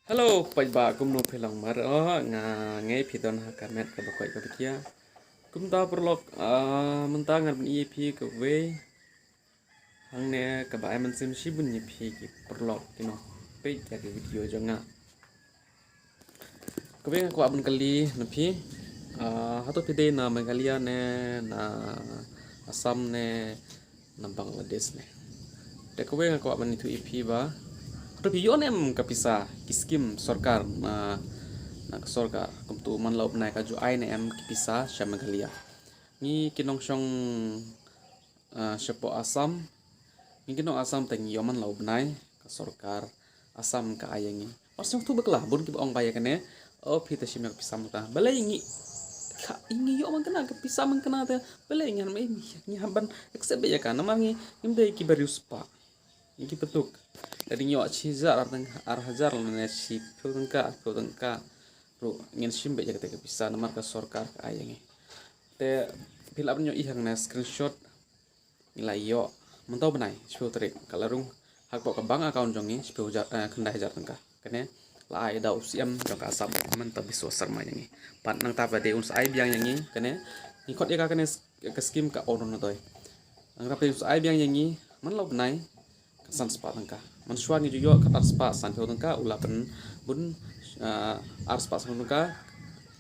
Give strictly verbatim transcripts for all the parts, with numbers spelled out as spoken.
Hello, paidbah, kumno phi long mar? Oh, nga ngei phi don ha ka met kaba koit kaba khia. Kumta paralok, ah, mynta ngan pyni ïa phi kawei hangne kaba ai mynsiem shibun ïa phi ki paralok ki nongpeit ïa ki video jong nga. Kawei nga kwah ban kylli na phi, ah, hato phi dei na Meghalaya ne, na Assam ne, na Bangladesh ne? Te kawei nga kwah ban ïathuh ïa phi ba, hato phi ïoh ne em ka pisa ki skim sorkar na, na ka sorkar, kumta man la u bnai ka ju ai ne em ki pisa sha Meghalaya? Ngi ki nongshong, ah, shapoh Assam, ngi ki nong Assam te ngi ïoh man la u bnai ka sorkar Assam ka ai ïa ngi. Mar sngewthuh bakla bun kiba ong ba ïa kane, o phi te shim ïa ka pisa mynta. Balei ngi, ka, ngi ïoh man kane ka pisa man kane te, balei ngi hap, ngi hap ban accept beit ïa ka, namar ngi, ngim dei kiba riewspah. Ngi kiba duk. Lada ngi ïoh shi hajar, ar, ar hajar lane shiphew tyngka, arphew tyngka ruh ngin shim beit ïa kata ka pisa namar ka sorkar ka ai ïa ngi. Te phi lah ban ïohi hangne screenshot. Ngi la ïoh mynta u bnai, shiphew tarik, ka la rung hapoh ka bank account jong ngi shiphew hajar, eh, khyndai hajar tyngka. Kane la ai da u C M jong ka Assam, Himanta Biswa Sarma ïa ngi. Bad nangta ba dei un sa ai biang ïa ngi, kane ngi khot ïa ka, kane s-, ka skim ka Orunodoi. Nangta ba dei un sa ai biang ïa ngi man la u bnai, ka san spah tyngka. Mynshuwa ngi ju ïoh ka ar spah sanphew tyngka, u la pynbun, ah, ar spah sanphew tyngka,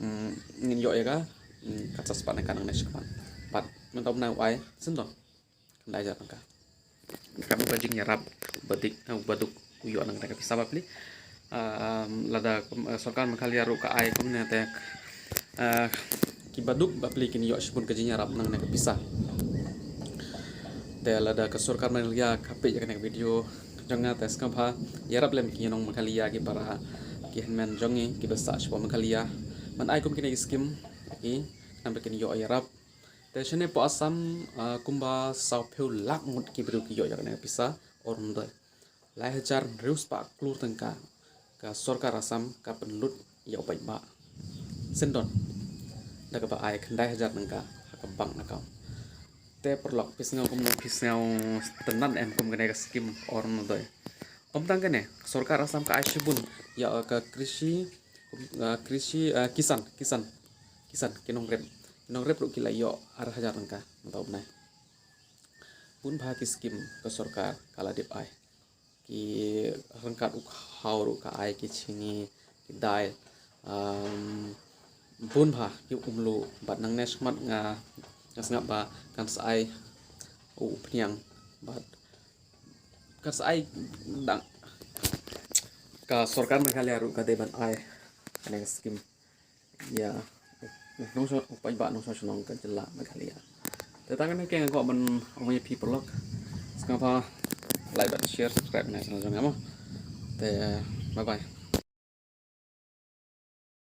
mm, ngin ïoh ïa ka, mm, ka san spah tyngka nangne shakhmat. Bad mynta u bnai u ai syndon khyndai hajar tyngka. Ka mut ba jingïarap ba dik, eh, ba duk u ïoh nangne ka pisa bapli. Ah, lada, eh, sorkar Meghalaya ruh ka ai kumne te, eh, kiba duk bapli kin ïoh shibun ka jingïarap nangne ka pisa. Te lada ka sorkar Meghalaya ka peit ïa kane ka video jong nga te sngewbha ïarap lem ki nong Meghalaya, ki para, ki hynmen jong ngi kiba sah shapoh Meghalaya ban ai kum kine ki skim, ki, khnang ba kin ïoh ïarap. Te shane poh Assam, ah, kumba sawphew lak ngut ki briew ki ïoh ïa kane ka pisa Orunodoi. Lai hajar hynriew spah klur tyngka ka sorkar Assam ka pynlut ïa u paidbah syndon da kaba ai khyndai hajar tyngka ha ka bank account. Te paralok, phi sngew kumno, phi sngewtynnat em kum kane ka skim Orunodoi? Ym tang kane, sorkar Assam ka ai shibun ïa ka krishi, ah, krishi, ah, kisan, kisan, kisan, ki nongrep. Ki nongrep ruh ki la ïoh ar hajar tyngka mynta u bnai. Bun bha ki skim ka sorkar ka la dep ai. Ki ryngkat u khaw ruh ka ai, ki chini, ki dai, um, bun bha ki umlu. Bad nangne shakhmat nga, nga sngap ba kan sa ai u, u phniang, bad kan sa ai dang, ka sorkar Meghalaya ruh ka dei ban ai kane ka skim ïa u nongshong, u paidbah nongshong shnong ka jylla Meghalaya. Te tang kane ke nga kwah ban ong ïa phi paralok. Sngewbha like bad share, subscribe na channel jong nga mo. Te bye bye.